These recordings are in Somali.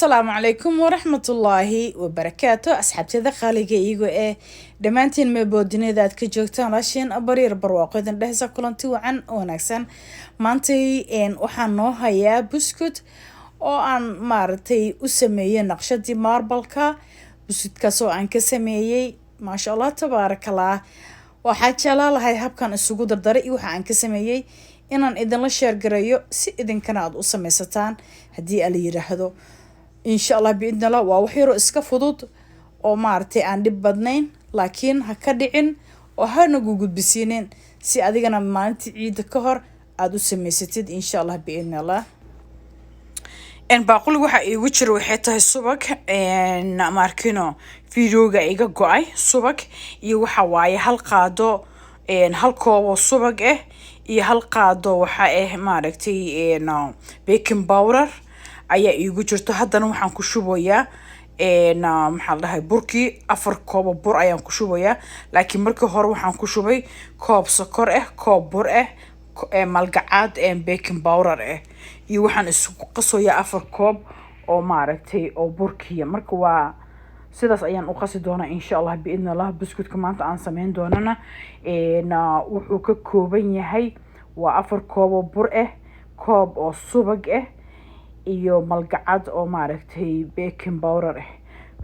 Asalaamu calaykum waraxmatullaahi wabarakaatu, asxaabtiyada qaaliga iyago ee dhammaantiin meeboodinada aad ka joogtaan, raashin bariir barwaaqo idin dhehaysa. Kulanti wacan oo wanaagsan. Maantay waxaan noo hayaa buskut oo aan maaragtay u sameeyey naqshadii marble-ka. Buskutkaas oo aan ka sameeyey, maasha Allah, tabaarakallah. Waxaa jeclaa lahay habkan isugu dardaray iyo waxa aan ka sameeyey inaan idinla share gareeyo, si idinkana aada u sameysataan haddii ala yiraahdo, insha Allah, biidnillah. Waa wax yaroo iska fudud oo maaragtay aan dhib badnayn, laakiin ha ka dhicin oo hanagu gudbisiinin, si adigana maalintii ciidda ka hor aada u sameysatid, insha Allah, biidnillah. Baaqulig waxaa iigu jira waxay tahay subag. Maarkino videoga iga go-ay. Subag iyo waxa waaye hal qaado, hal kooboo subag ah iyo hal qaado waxa ah maaragtay baking powder ayaa iigu jirto. Haddana waxaan ku shubayaa, maxaa la dhahay, burkii. 4 koobo bur ayaan ku shubayaa, laakiin markii hore waxaan ku shubay koob sokor ah, koob bur ah, malgacaad baking powder ah, iyo waxaan isugu qasoyaa 4 koob oo maaragtay oo burkiya. Marka waa sidaas ayaan u qasi doonaa, insha Allah, biidn Allah. Buskutka maanta aan sameyn doonana wuxuu ka kooban yahay waa 4 koob oo bur ah, koob oo subag ah iyo malgacad oo maaragtay baking powder ah.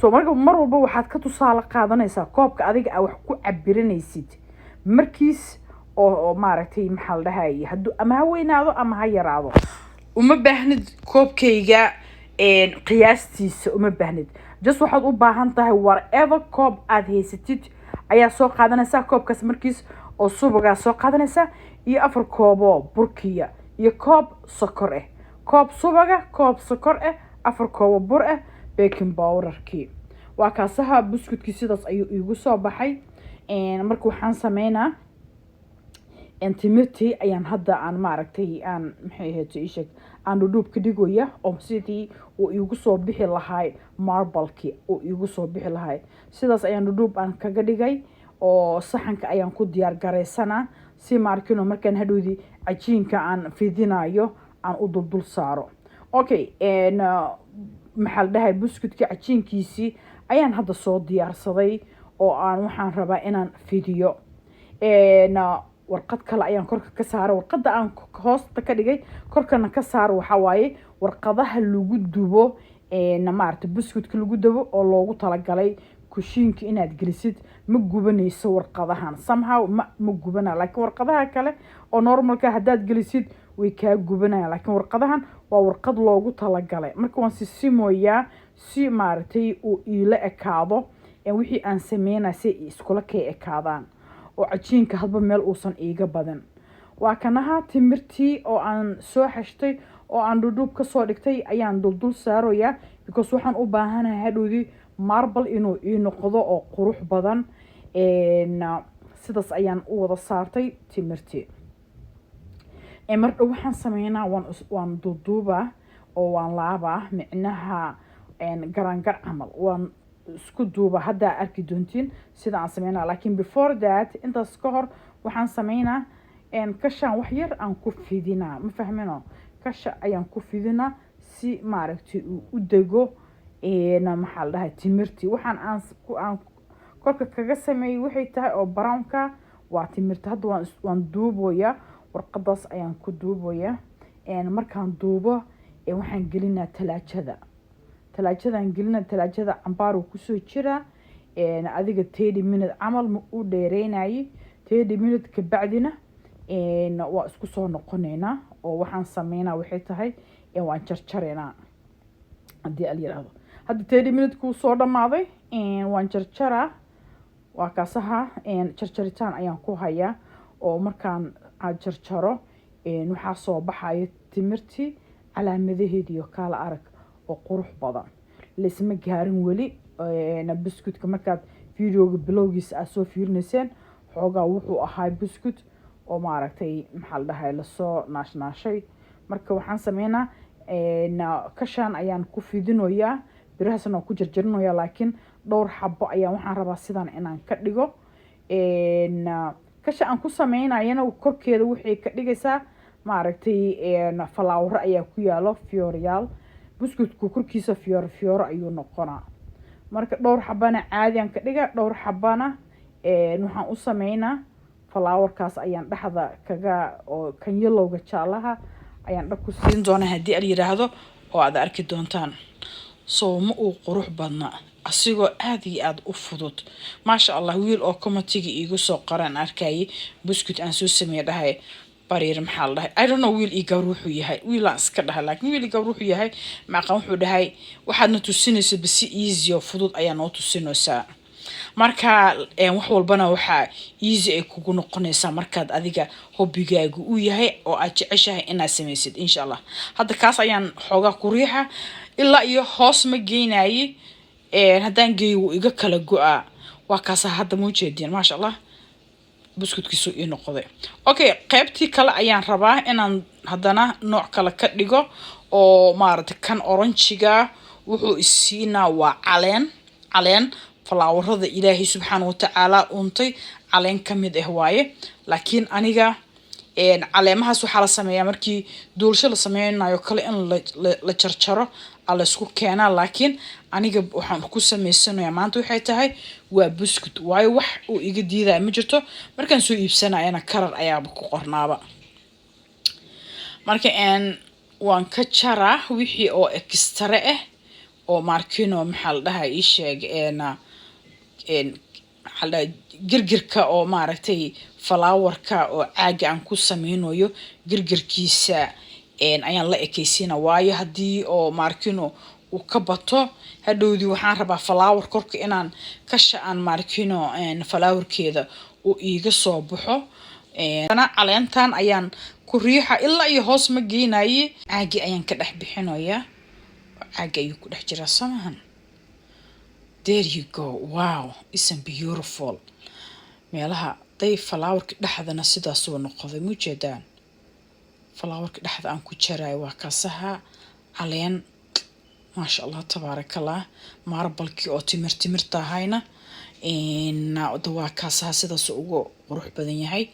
So marka mar walba waxaad ka tusaale qaadanaysaa koobka adiga aa wax ku cabiranaysid markiis oo maaragtay, maxaa la dhahay, hadduu ama ha weynaado ama ha yaraado. Uma baahnid koobkayga qiyaastiisa, uma baahnid. Just waxaad u baahan tahay whatever koob aada haysatid ayaa soo qaadanaysaa, koobkaas markiis oo subagaa soo qaadanaysaa, iyo 4 kooboo burkiya iyo koob sokor ah. Koob subaga, koob sokor ah, 4 koobo bur ah, baking powderkii. Waa kaasaha buskutkii, sidaas ayuu iigu soo baxay. Marka waxaan sameynaa timirtii ayaan hadda aan maaragtay aan, maxay ahayd, isheeg, aan dhudhuub ka dhigaya oo sidii uu iigu soo bixi lahay marble-kii uu iigu soo bixi lahay. Sidaas ayaan dhudhuub aan kaga dhigay oo saxanka ayaan ku diyaar garaysanaa, si maarkino markaan hadhowdii cajiinka aan fidinayo aan u duldul saaro. Okay, maxaa la dhahay, buskutkii cajiinkiisii ayaan hadda soo diyaarsaday oo aan waxaan rabaa inaan fidiyo. Warqad kale ayaan korka ka saaray. Warqadda aan hoosta ka dhigay korkana ka saaro waxaa waaye warqadaha lagu dubo maarata buskutka lagu dubo oo loogu talagalay kushiinka inaad gelisid. Ma gubanayso warqadahan, somehow ma gubana, laakiin warqadaha kale oo normalka haddaad gelisid way kaa gubanayaan, laakiin warqadahan waa warqad loogu talagalay. Marka waan sisimooyaa si maaragtay uu iila ekaado wixii aan sameynaya, si ay iskula kay ekaadaan oo cajiinka hadba meel uusan iiga badan. Waa kanaha timirtii oo aan soo xashtay oo aan dhudhuub kasoo dhigtay ayaan duldul saaroyaa, because waxaan u baahanahay hadhowdii marble inuu ii noqdo oo qurux badan. Sidaas ayaan u wada saartay timirtii. Mardhow waxaan sameynaa waan duuduubaa oo waan laabaa, micnaha garangar camal waan isku duuba. Haddaa arki doontiin sida aan sameynaa, laakiin before that, intaas ka hor, waxaan sameynaa kashaan wax yar aan ku fidinaa. Ma fahmino? Kasha ayaan ku fidinaa si maaragtay uu u dego, maxaa la dhahay, timirtii. Waxaan aan korka kaga sameeyey waxay tahay oo brownka waa timirta. Hadda waan duuboyaa, warqadaas ayaan ku duuboyaa. Markaan duubo waxaan gelinaa talaajada. Talaajadaan gelina, talaajada cambaar uu kusoo jiraa, adiga 30 minute camal ma u dheereynayay. 30 minute kabacdina waa isku soo noqoneynaa oo waxaan sameynaa waxay tahay waan jarjareynaa, haddii al yiraahdo. Hadda 30 minute kuu soo dhamaaday, waan jarjaraa. Waa kaasaha, jarjaritaan ayaan ku hayaa oo markaan aad jarjaro waxaa soo baxayo timirtii calaamadaheediyo kaala arag oo qurux badan. Laisma gaarin weli biscuitka. Markaad videoga bilowgiisa aad soo fiirinayseen, xoogaa wuxuu ahaa biscuit oo maaragtay, maxaa la dhahay, lasoo naashnaashay. Marka waxaan sameynaa kashaan ayaan ku fidinoyaa, birahaasna waan ku jarjarinoyaa, laakiin dhowr xabo ayaan waxaan rabaa sidaan inaan ka dhigo. Kasha aan ku sameynayana korkeeda waxay ka dhigaysaa maaragtay flower ayaa ku yaalo, fiyooryaal. Buskudku korkiisa fiyooro fiyooro ayuu noqonaa. Marka dhowr xabana caadiyan ka dhiga, dhowr xabana waxaan u sameynaa flowerkaas ayaan dhexda kaga oo kan yellowga, jaalaha, ayaan dhag ku siin doonaa haddii al yiraahdo, oo aad arki doontaan. Soo ma uu qurux badna, asigoo aada iyo aada u fudud? Maasha Allah. Wiil oo commentiga iigu soo qoraan arkayay buskut aan soo sameeye, dhahay Bariir, maxaa la dhahay, I don't know, wiil iyo gabar wuxuu yahay, wiilaan iska dhahay, laakiin wiil iyo gabar wuxuu yahay maaqan. Wuxuu dhahay, waxaadna tusinaysa basi easy oo fudud ayaa noo tusinaysaa. Marka wax walbana waxaa easy ay kugu noqonaysaa markaad adiga hobbigaagu uu yahay oo aad jeceshahay inaad samaysid, insha Allah. Hadda kaas ayaan xoogaa ku riixa, ilaa iyo hoos ma geynaye. Haddaan geeyo wuu iga kala go-aa. Waa kaasa hadda, ma ujeediin? Maasha Allah, buskudkiisu ii noqday. Okay, qaybtii kale ayaan rabaa inaan haddana nooc kale ka dhigo oo maaragtay kan oranjiga wuxuu isiinaa waa caleen, caleen flowerada Ilaahay subxaana watacaala untay caleen ka mid ah waaye. Laakiin aniga caleemahaas waxaa la sameeyaa markii duulsho la sameynayo kale in la jarjaro a laysku keenaa. Laakiin aniga waxaan ku sameysanayaa maanta waxay tahay waa buskut, waayo wax uu iga diidaya ma jirto. Markaan soo iibsanayana karar ayaaba ku qornaaba. Marka waan ka jaraa wixii oo extra ah oo markino, maxaa la dhahaa, ii sheeg, maxaa la dhahaa, girgirka oo maaragtay flowerka oo caaga aan ku sameynayo girgirkiisa ayaan la ekeysiina, waayo haddii oo markino uu ka bato hadhowdii waxaan rabaa flower korka inaan kasha aan markino flowerkeeda uu iiga soo baxo. Caleentan ayaan ku riixa, ilaa iyo hoos ma geynaye. Caagi ayaan ka dhex bixinayaa, caagi ayuu ku dhex jiraa somahan. There you go. Wow, isn't beautiful? Meelaha day flowerka dhexdana sidaasuu noqday, mujeedaan? Flowerka dhexda aan ku jarayo waa kaasaha caleen. Maasha Allah, tabaarakallah. Marblekii oo timir timirta ahayna waa kaasaha, sidaas ugu qurux badan yahay.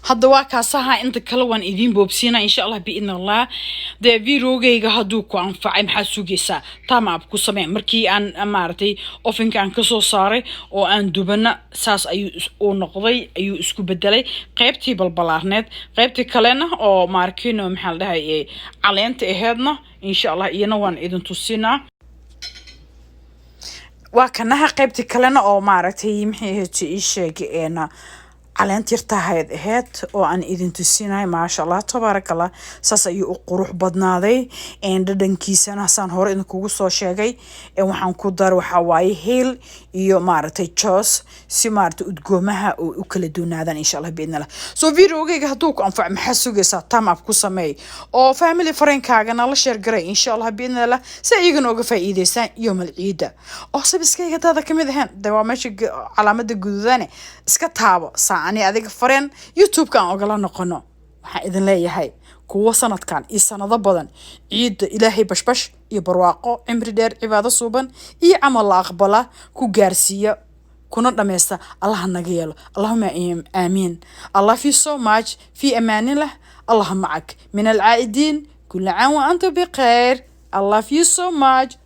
Hadda waa kaasaha, inta kale waan idiin boobsiina, insha Allah, biidn Allah. Dee videogayga hadduu ku anfacay, maxaad sugaysaa? Thumb up ku samee. Markii aan maaragtay ovenka aan kasoo saaray oo aan dubana, saas ayuu uu noqday, ayuu isku bedelay qaybtii balbalaarneed. Qaybtii kalena oo maarkino, maxaa la dhahay, caleenta aheedna, insha Allah iyana waan idin tusinaa. Waa kanaha qaybtii kalena oo maaragtay, maxay ahayd, ii sheeg, caleent yartahayd ahayd oo aan idin tusinayo. Maasha Allah, tabaaraka Allah, saas ayuu u qurux badnaaday. Dhadhankiisana saan hore idinkugu soo sheegay, waxaan ku dar waxaa waaye heel iyo maaragtay joos, si maaragtay udgoomaha oo u kala duwanaadaan, insha Allah, biidn Allah. So videogayga hadduu ku anfaco, maxaa sugaysaa? Thumb up ku sameey oo family friendkaaga nala share garay, insha Allah, biidn Allah, si iyagana uga faa'iideystaan yoomal ciida. Oo subscribekayga hadaada kamid ahayn, de waa meesha calaamada gududane iska taabo, saa ani adiga friend YouTube-ka aan ogala noqono. Waxaan idin leeyahay kuwo sanadkan iyo sanado badan ciidda Ilaahay bashbash iyo barwaaqo, cimri dheer, cibaado suuban iyo camal la aqbala ku gaarsiiya kuna dhammaysta Allaha naga yeelo. Allahuma aamiin. I love you so much. Fi amaanillah. Allah macak min alcaa'idiin. Kula caam wa antum bikhair. I love you so much.